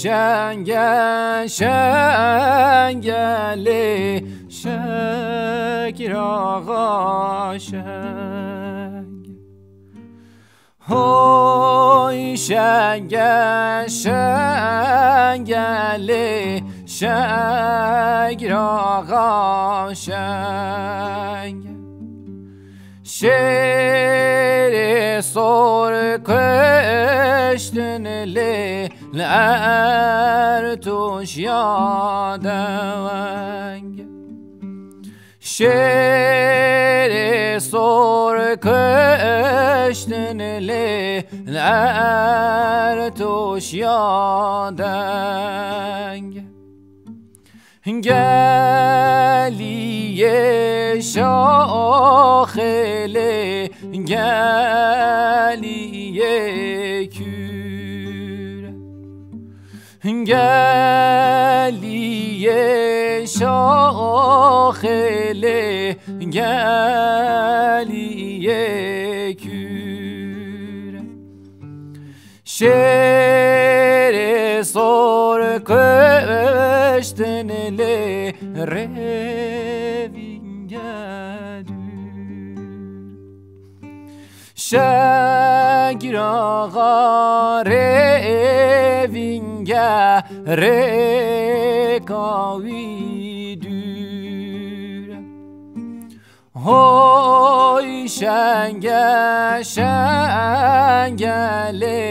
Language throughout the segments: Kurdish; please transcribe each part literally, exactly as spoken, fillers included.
Şenge, şenge lê şekir axa şeng. Hoy şenge, şenge lê şekir axa şeng. Şêrê sor kuştin lê li Ertûşiya deweng. Şêrê sor kuştin lê li Ertûşiya deng. Geliyê şaxê lê geliyê kûr. Geliyê şaxê lê geliyê kûr. Şêrê sor kuştin lê rêvînge dûr. Şekir axa rêvînge rêka wî dûr. Hoy şenge, şenge lê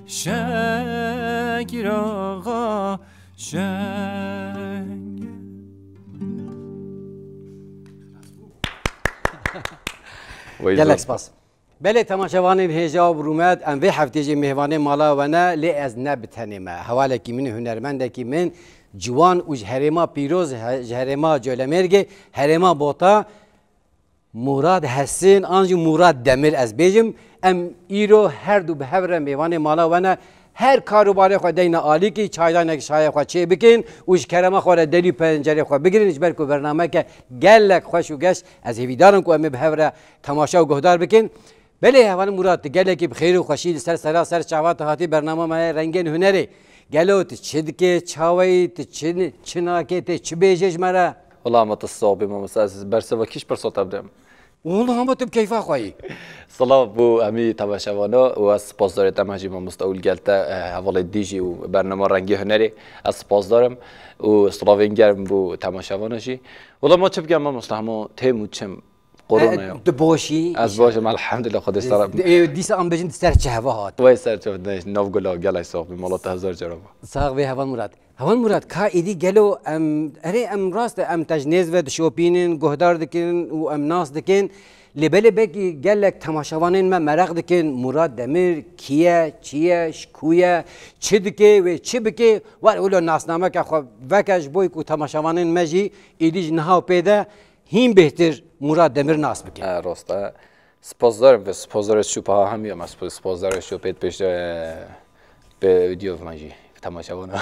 şekir axa şeng. Gelek spas. Belê temaşevanên hêja û rûmet, em vê heftê jî mêvanê mala we ne, lê ez ne bi tenê me. Hevalekî min, hunermendekî min, ciwan û ji herêma pîroz, he-, ji herêma Colemêrgê, herêma Bota, Murad Hesin an jî Murad Demir ez bêjim. Em îro her du bi hev re mêvanê mala we ne. Her karûbarê xwe deyne alîkî, çaydanekî şayê xwe çê bikin û ji kerema xwe re delî û pencerê xwe bigirin, ji ber ku bernameke gelek xweş û geş ez hêvîdar im ku em ê bi hev re temaşe û guhdar bikin. Belê hevalî Murad, tu gelekî bi xêr û xweşî li ser sera ser çava tu hatî bernama me ye Rengên Hunerê. Gelo tu çi dikê, çaweyî, tu çi, çi nakê, tê çi bêjê ji me re? Wela hema tu sax bî mamoste, ez berseva kîş pirsa te bidim. Wela hema tu bi keyfa xwe yî. Silav bo hemî temaşevana û ez spasdarê te me jî mamoste û li gel te, eh, hevalê dî jî û bernama Rengê Hunerê ez spasdar im û silavên germ bo temaşevana jî. Wela ma çi bikim mamoste, hema têm û çim. Korona ya. Tu boş î? Ez baş im, elhamdulillah, Xwedê ser. Ê, dîsa em bêjin ser çehve hat. Wey ser çehve, nav gula, gelek sax bî, mala te hezar cara ba. Sax bî heval Murat. Heval Murat, ka êdî gelo em, erê em rast e, em te ji nêz ve dişopînin, guhdar dikin û em nas dikin. Lê belê belkî gelek temaşevanên me meraq dikin, Murat Demir kî ye, çi ye, ji ku ye, çi dike, wê çi bike, wer wilo nasnameke xwe veke ji bo ku temaşevanên me jî êdî ji niha û pê de hîn bêhtir Murat Demir nas bike. E, rast e. Spasdar im, spasdarê şopa hemî em, sp-, spasdarê şopê pêş, e, pê video man jî, temaşevana.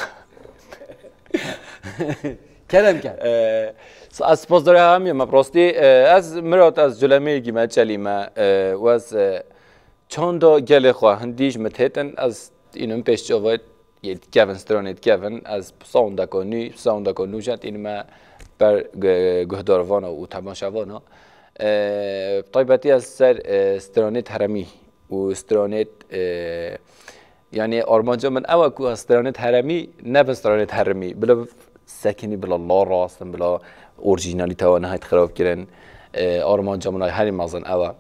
Kerem ke. E, s-, ez spasdarê hemî em, rastî, e, ez Mirat, ez Culemêrgî me, Çelî me, e, û ez, e, çanda gelê xwe hindî ji min têtin, ez înim pêş çavayê yê dikevin, stranê dikevin, ez soundeka nû, soundeka nû jî tînime ber gu-, guhdarvana û temaşevana. E, bi taybetî ez ser, e, stranê heremî û stranê, e, yanî armanca min ew e ku ez stranê heremî nebin stranê heremî. Bila sekinî, bila la rast in, bila orjînalîteya wan nehayet xirab kirin. E, armanca min a herî mezin ew e.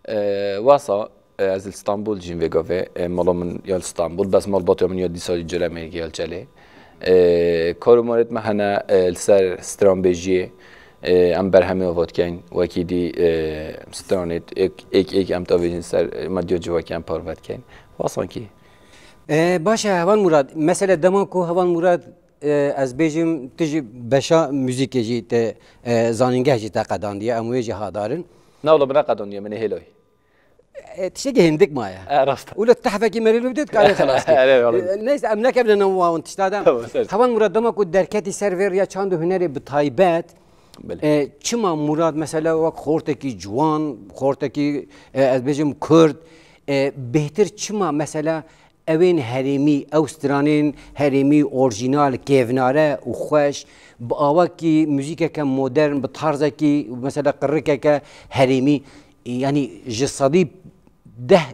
E, wesa, e, ez li Stenbol dijîm vê gavê. E, mala min ya li Stenbol, bes malbatiya min ya dîsa Culemêrgê ya li Çelê. E, kar û marêt me hene, e, li ser stranbêjiyê, e, em berhemê ava dikeyn. Wekî dî, e, stranê êk, êk, êk em tavêjin ser, e, medya civakê em parve dikeyn. Wesa kî. E, baş e, heval Murad, mesele dema ku heval Murad, e, ez bêjim, tu ji beşa muzîkê jî te, e, zanîngeh jî te qedandiye, em wê jî hadarin. Na wala, min neqedandiye, min ê hêlayî. E, tiştekî hindik maye. E, rast e. Wilo tehvekî merî li bidê, dikarê xilas kê. Erê, wala. E, neyse, em nekevine nav wan tişta de. Tamam, ser. Heval Murad, dema ku derketî ser vê riya çand û hunerê bi taybet, belê, e, çima Murad mesela wek xortekî ciwan, xortekî, e, ez bêjim Kurd, e, bêhtir çima mesela Ewên herêmî, ew stranên herêmî orjînal, kêvnare û xweş, bi awakî muzîkeke modern, bi tarzekî, mesela qirikeke herêmî, yanî ji sedî deh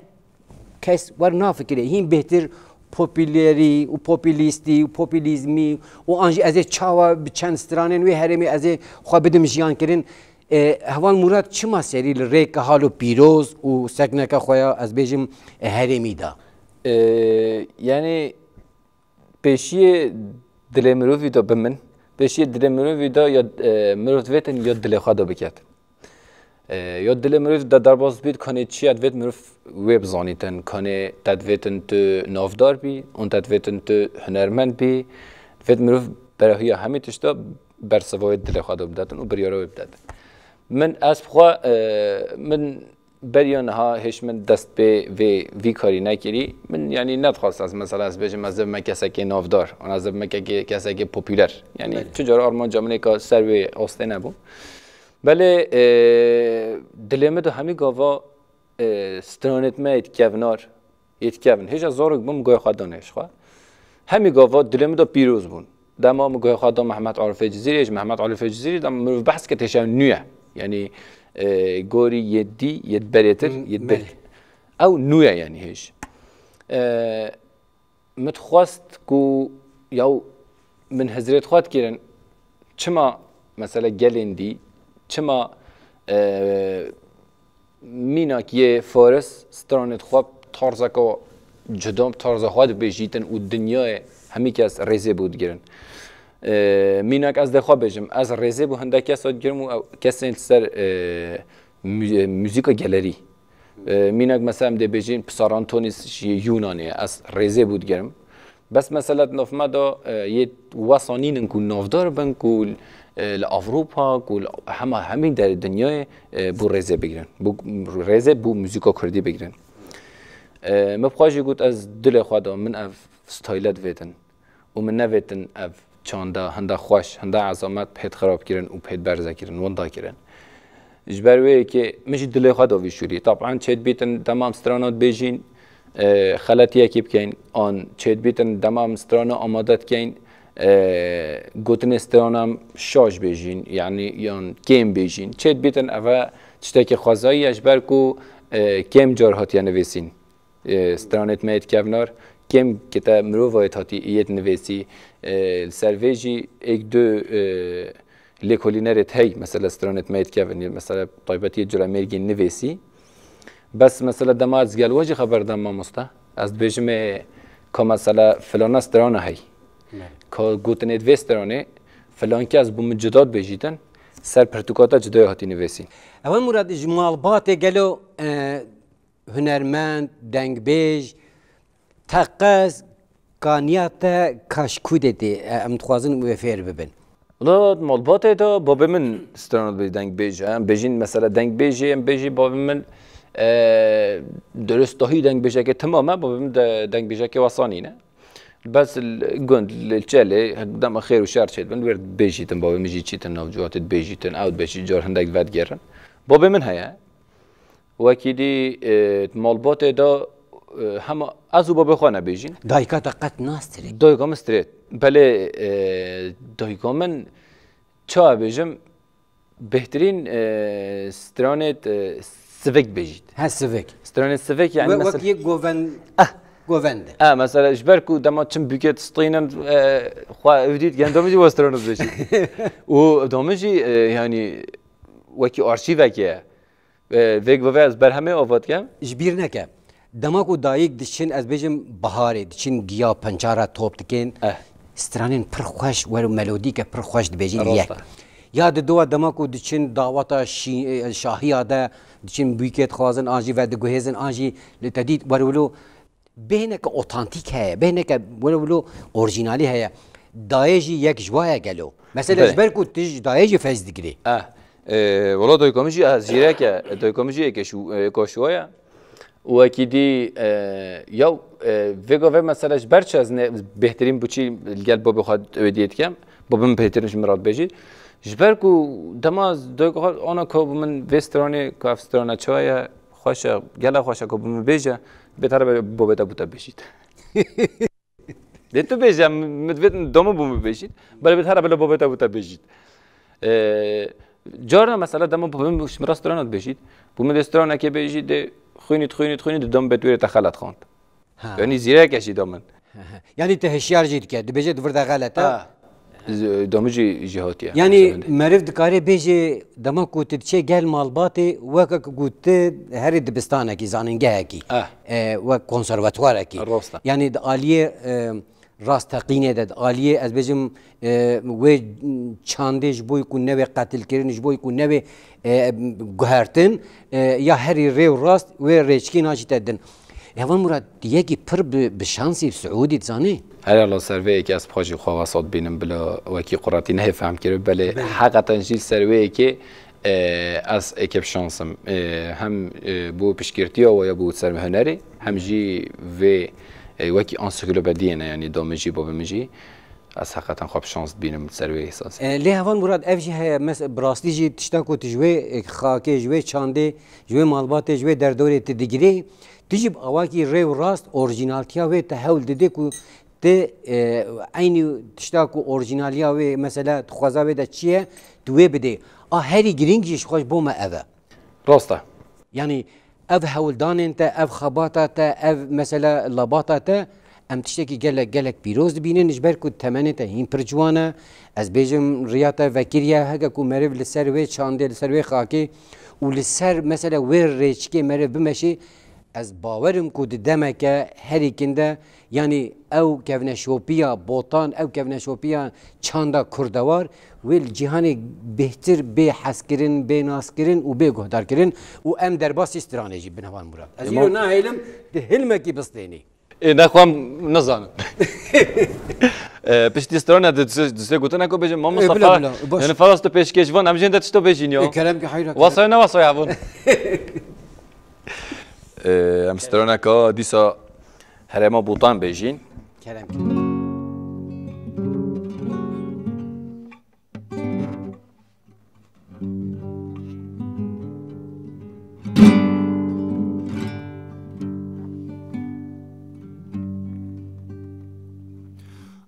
kes wer nafikirê, hîn bêhtir popülerî û populîstî û populîzmî û an jî ez ê çawa bi çend stranên wê herêmê ez ê xwe bidim jiyan kirin. E, Heval Mûrat çima serî li rêke halo pîroz û sekneke xwe ya, ez bêjim, e, herêmî da? E, yanî pêşiyê dilê mirovî da bi min, pêşiyê dilê mirovî da ya, e, mirov divêtin ya dilê xwe da biketin. E, ya dilê mirovî da derbas bît, kanê çi ya divêt mirov wê bizanîtin, kanê te divêtin tu navdar bî, ûn te divêtin tu hunermend bî, divêt mirov berehiya hemî tişta bersivayê dilê xwe da bidetin û biryara wê bidetin. Min ez bi xwe, e, min beriya niha hêj min dest pê vê, vî karî nekirî. Min, yanî, nedixwest ez, mesela, ez bêjim ez ê bime kesekê navdar, an ez ê bime ke-, kesekê popüler. Yanî, Belê. Tu cara armanca min êka ser wê astê nebû. Belê, e, dilê min de hemî gava, e, stranêt me yê kevnar, yê kevin. Hêja zarok bûm, goya xwe danê ji xwe. Hemî gava dilê min de pîroz bûn. Dema min goya xwe da Mehmet Arifê Cizîrî, ji Mehmet Arifê Cizîrî de mirov behs ke têşev nû ye. Yanî, e, gorî yê dî, yê berêtir, Hmm, yê belê. Berî. Ew nû ye, yanî hêj. E, min dixwest ku yaw min hizrêt xwe dikirin, çima, mesela, gelên dî, çima, e, mînak yê Faris stranêt xwe tarzeke cuda, tarza xwe dibêjîtin û dinyayê hemî kes rêzê bû digirin. E, mînak ez dê xwe bêjim, ez rêzê bû hindek kesa digirim û ew kesên li ser, e, mü-, muzîka gelerî. E, mînak mesela em dê bêjin Psar Antonis ji Yûnanê ye, ez rêzê bû digerim. Bes mesela di nav me de, e, yê wesa nînin ku navdar bin, ku, e, li Ewropa, ku li hema hemî derê dinyayê, e, bû rêzê bigirin. Bû rêzê bû muzîka kurdî bigirin. E, min bi xwe jî got ez dilê xwe de min ev style divêtin. Û min nevêtin ev çanda hinda xweş, hinda ezamet pêt xirab kirin û pêt berze kirin, winda kirin. Ji ber wê yekê min jî dilê xwe da vî şûrî. Taban çêdibîtin dema em strana dibêjîn, e, xeletiyekî bikeyn, an çêdibîtin dema em strana amade dikeyn, e, gotinê strana em şaş bêjîn, yanî yan kêm bêjîn. Çêdibîtin eve tiştekî xwezayî ye ji ber ku, e, kêm car hatiye nivîsîn. E, stranêt me yêt kevnar, kêm ki te mirovayêt hatî yêt nivêsî, e, li ser vê jî êk du, e, lêkolînerêt hey, mesela stranêt me yêt kevin, mesela taybetiyê Culemêrgî nivêsî. Bes mesela dema ez gel we jî xeber dam mamoste. Ez dibêjim ê ka mesela filana strana hey. Belê. Ka gotinêt vê stranê, filan kes bû min cuda dibêjîtin, ser pirtûka te cudayê hatî nivêsîn. Ewe Murad, ji malbatê gelo, e, hunermend, dengbêj, teqez, kaniya te kaşkûdê tê, e, em dixwazin wê fêr bibin. Wela malbatê de babê min strana dibêjî dengbêj. Em bêjîn mesela dengbêjê, em bêjî babê min, e, durustahî dengbêjeke timam e, babê min de dengbêjeke wesa nîne. Bes li gund, li çelê, dema xêr û şer çêdibin, wê dibêjîtin, babê min jî çîtin nav ciwatê dibêjîtin, ew dibêjî car hindek vedigerin. Babê min heye. Wekî dî, e, malbatê de, e, hema ez û babê xwe nebêjîn. Dayika te qet nas strêt? Dayika min strêt. Belê, e, dayika min, çawa bêjim, bêhtirîn, e, stranêt, e, sivik bêjît. He, sivik. Stranêt sivik, yani, we-, mesela wek yê govend-, Ah. Govend e. Ha, mesela ji ber ku dema çim bûkê distînin, e, xwe ev dît, yani, domî jî we stranêt bêjît. Û domî jî, e, yani, wekî arşîvekê ye. E, vê gove ez berhemê ava dikem. Ji bîr neke. Dema ku dayik diçin, ez bêjim biharê, diçin giya pençara top dikin, Eh. stranên pir xweş, wer û melodîke pir xweş dibêjin Rast yek. E. Ya di dua dema ku diçin dawata şî-, e, şahiya de, diçin bûyke dixwazin, an jî vediguhêzin, an jî li te dît, wer wilo bêhneke otantîk heye, bêhneke wilo wilo orjînalî heye. Dayê jî yek ji wa ye gelo. Mesela Belê. Ji ber ku tu ji dayê jî fez digirî. Eh, e, wala dayika min jî, eh, zîrek e. Dayika min jî êke şû-, e, êka şûwa ye. Û wekî dî, e, yaw, e, vêga vê mesela ji ber çi ez ne bêhtirîn biçî li gel babê xwe wê diyê dikem. Babê min bêhtirîn ji min re dibêjî. Ji ber ku dema ez dayika xwe ana ka bi min vê stranê, ka ev strana çawa ye, xweş e, gela xweş e, ka bi min bêje, bêtere be babê te bû te bêjît. Dê tu bêje, em, min divêt doma bû min bêjît. Belê bêt hera bila babê te bû te bêjît. Ee, carna mesela dema babê min ji min re strana dibêjît. Bû min dê stranekê bêjît, dê xwînît, xwînît, xwînît, dê dom bêt wê te xelet xwend. Ha. Yanî zîrek e jî domin. Yanî te hişyar jî dike. Dibêje di vir de xelet e. Ha. Z-, domin jî, jî hatiye. Yanî meriv dikare bêje dema ku tu diçe gel malbatê weke ku tu herî dibistanekî, zanîngehekî. Ah. E, wek konservatuarekî. Rost e. Yanî di aliyê, e, rasteqînê de, di aliyê, ez bêjim, e, wê çandê ji bo ku nebe qetilkirin, ji bo ku nebe, e, guhertin, e, ya herî rê û rast wê rêçikîna jî te din. Heval Murat, yekî pir bi, bi şansî Siûdî dizanî? Her Allah ser vê yekê ez paşî xwe wesat bînim bila wekî quretî nehê fehm kiribe, belê heqeten jî ser vê yekê, e, ez êkê bi şans im. E, hem, e, bo piştgirtiya we ya bo ser hunerê, hem jî vê, e, wekî ansiklopediyê ne, yanî domê jî, babê min jî. Ez heqeten xwe bi şans dibînim ser wê esasê. E, lê Heval Murat, ev jî heye, mes-, bi rastî jî tişta ku tu ji wê, e, xakê, ji wê çandê, ji wê malbatê, ji wê derdorê tu digirî, tu jî bi awakî rê û rast orjînaltiya wê te hewl didê ku tu, e, eynî tişta ku orjînaliya wê, mesela, dixwaza wê de çi ye, tu wê bidê. A herî girîng jî ji xwe ji bo me ev e. Rast e. Yanî ev hewldanên te, ev xebata te, ev mesela labata te, em tiştekî gelek, gelek pîroz dibînin, ji ber ku temenê te hîn pir ciwan e. Ez bêjim riya te vekirî ye, heke ku meriv li ser wê çandê, li ser wê xakê û li ser mesela wê rêçikê meriv bimeşê, ez bawer im ku di demeke herî kin de, yanî ew kevneşopiya botan, ew kevneşopiya çanda kurdewar, wê li cîhanê bêhtir bê hezkirin, bê naskirin û bê guhdarkirin û em derbasî stranê jî bin, Heval Murat. Ez Ê, îro ma- nahêlim, di hilmekî bistênî. Ê, nexwe em nizanin. Ee, piştî strana di dusê, dusê gotina ku bêjin, mamosta Ê, bila, Fa-, bila, baş. Yani Faras tu pêşkêş van, em jê de tişto bêjin ya. Ê, kerem ki, hayra, kerem. Wasay ne wasay hebûn. Ee, em straneka dîsa herêma Botan bêjin. Kerem ki.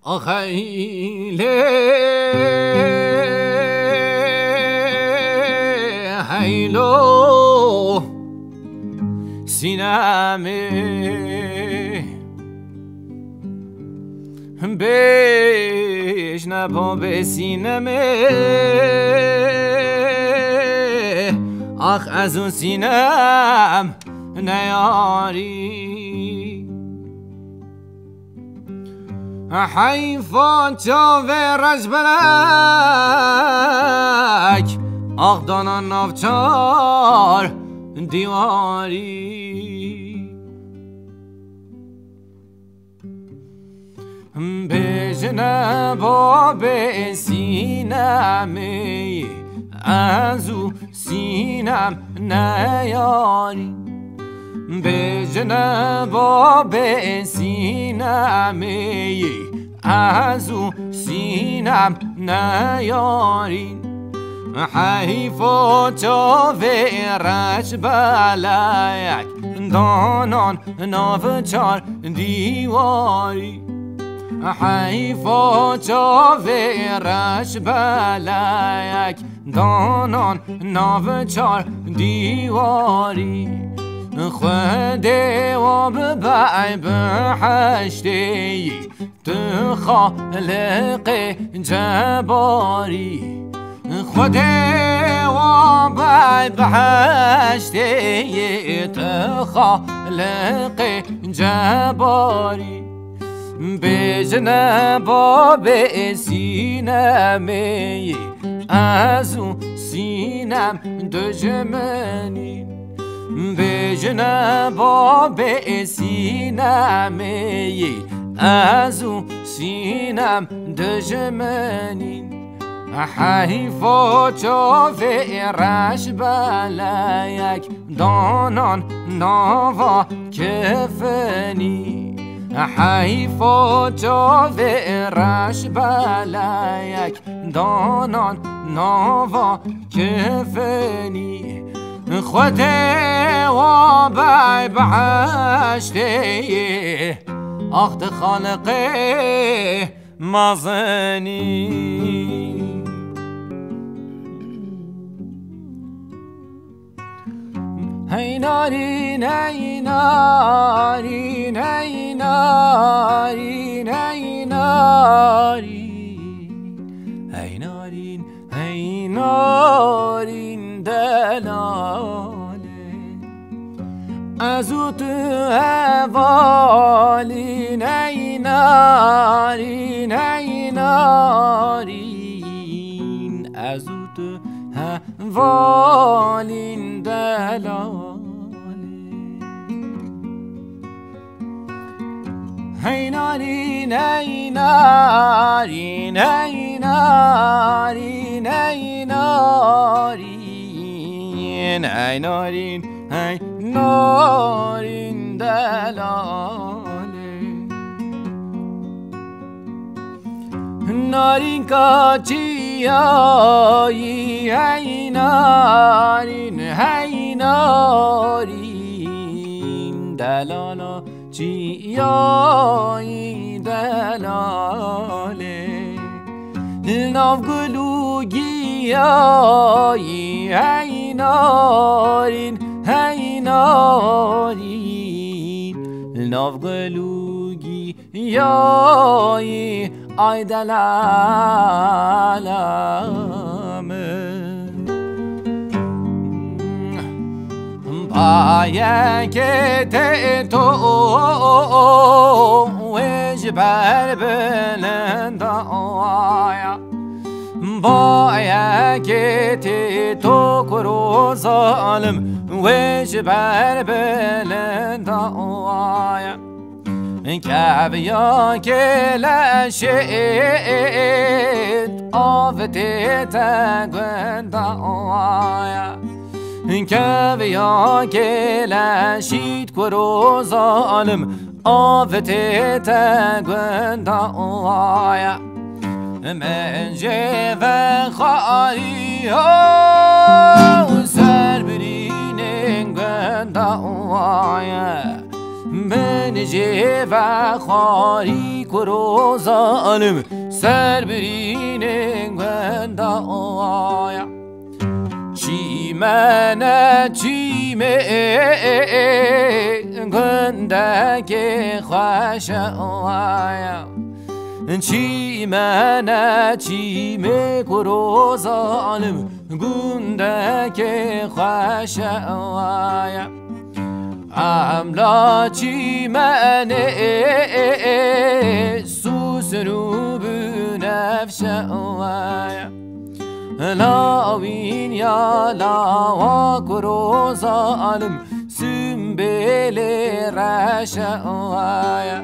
Ax heylê, heylo, Sînemê. Bêjne babê Sînemê, ax ez û Sînem neyarî. Heyfa çavê rejbelek, ax dana nav çar dîwarî. Bêjine babê Sînemê, ez û Sînem neyarî. Bêjine babê Sînemê, ez û Sînem neyarîn. Heyfo çavê reşbelek danan nav çar dîwarî. Heyfo çavê reşbelek danan nav çar dîwarî. Xwedê wa bibe biheştê, tu Xaliqê cebarî. Xwedê wa be biheştê, tu Xaliqê cebarî. Bêjine babê Sînemê, ez û Sînem dijminîn. Bêjine babê Sînemê, ez û Sînem dijminîn. Heyfo çavê reşbelek danan nava kefinî. Heyfo çavê reşbelek danan nava kefinî. Xwedê wa be biheştê, Ax di xalqê mezinî. Hey narîn, hey narîn, hey narîn, hey narîn. Hey narîn, hey narîn delalê. Ez û tu hevalîn, hey narîn, hey narîn. Ez û tu hevalîn delalê. Hey narîn, hey narîn, hey narîn, hey narîn, hey narîn, hey narîn delalê. Narînka çiyayî, hey narîn, hey narîn, delala çiyayî delalê. Li nav gul û giyayî, hey narîn, hey narîn, li nav gul û giyayî. Yayî ay delala min. Bayekê tê to wê ji ber bilinda waya. Bayekê tê to kuro zalim wê ji ber bilinda waya. Keviya kêleşêt avitê te gunda waya. Keviya kêleşît kuro zalim avitê te gunda waya. Min jê vexwarî ho ser birînên gunda waya. Min jê vexwarî kuro zalim ser birînên gunda waya. Çîmene çîmê gundekê xweş e waya. Çîmene çîmê kuro zalim gundekê xweş e waya. Em la çîmenê sûsin û binefşe waya. Lawîn ya lawa kuro zalim simbêlê reşe waya.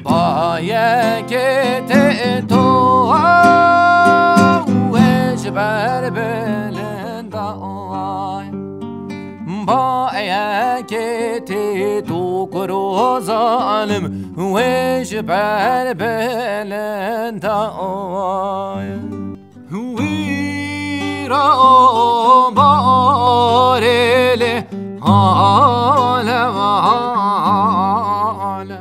Bayekê tê to wê ji ber bilinda waya. Bayekê tê to kuro zalim wê ji ber bilinda waya. Wîra barê lê hale hale.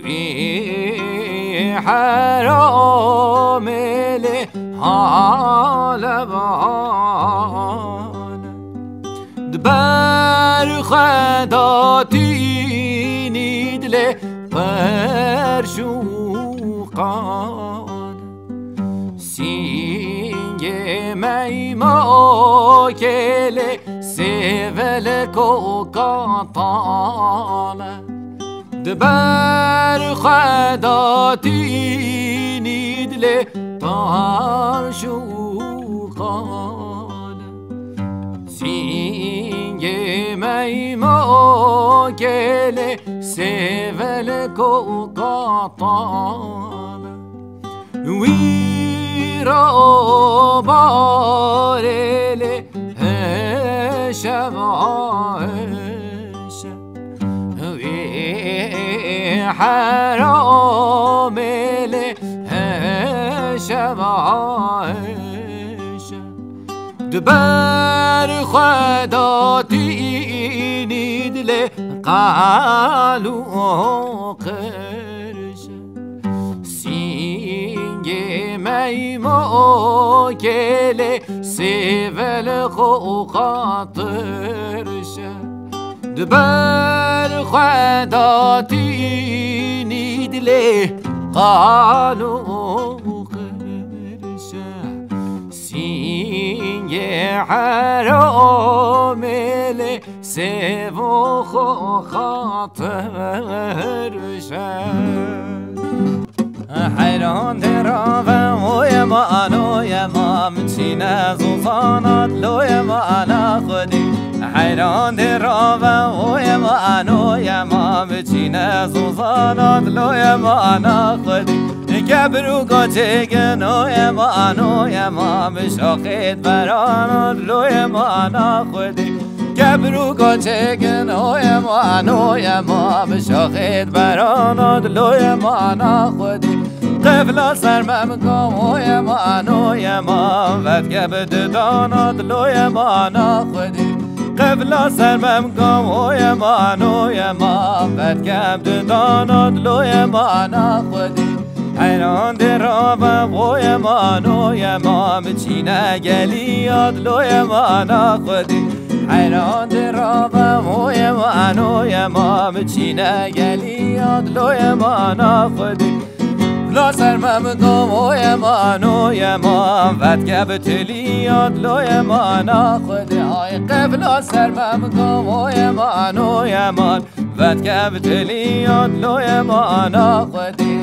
Wî heramê lê hale hale. Di ber xwe de tînî dilê perş û qal. Sîngê meymakê lê sêvelek û katal e. Di ber xwe de tînî dilê perş û qal e. Sîngê meymakê lê sêvelek û katal e. Wîra barê lê heşe va heşe. Wî heramê lê heşe va heşe. Di ber xwe de tînî dilê qal û Ey ma o gelê sêvel xo xatir şe. Di ber xwe da tînî dilê qalo qirşe. Sîngê heromê lê sêvo xo xatir şe. Heyran dê rave oye ma anoye ma, min çîne zozana diloye ma ana xwedî. Heyran dê rave oye ma anoye ma, min çîne zozana diloye ma ana xwedî. Kebir û goçê ginoye ma anoye ma, min şaxêt berana diloye ma ana xwedî. Kebir û goçê ginoye ma anoye ma, bi şaxêt berana diloye ma ana xwedî. Qefla ser me mikamoye ma anoye ma, vetke bi didana diloye ma ana xwedî. Qefla ser me mikamoye ma anoye ma, vetke bi didana diloye ma ana xwedî. Heyran dê rave boye ma anoye ma, min çîne geliya diloye ma ana xwedî. Heyran dê rave boye ma anoye ma, min çîne geliya diloye ma ana xwedî. La ser me min govoye ma anoye ma, vetke bi tiliya diloye ma ana xwedî. Ay qefla ser me min govoye ma anoye ma, vetke bi tiliya diloye ma ana xwedî.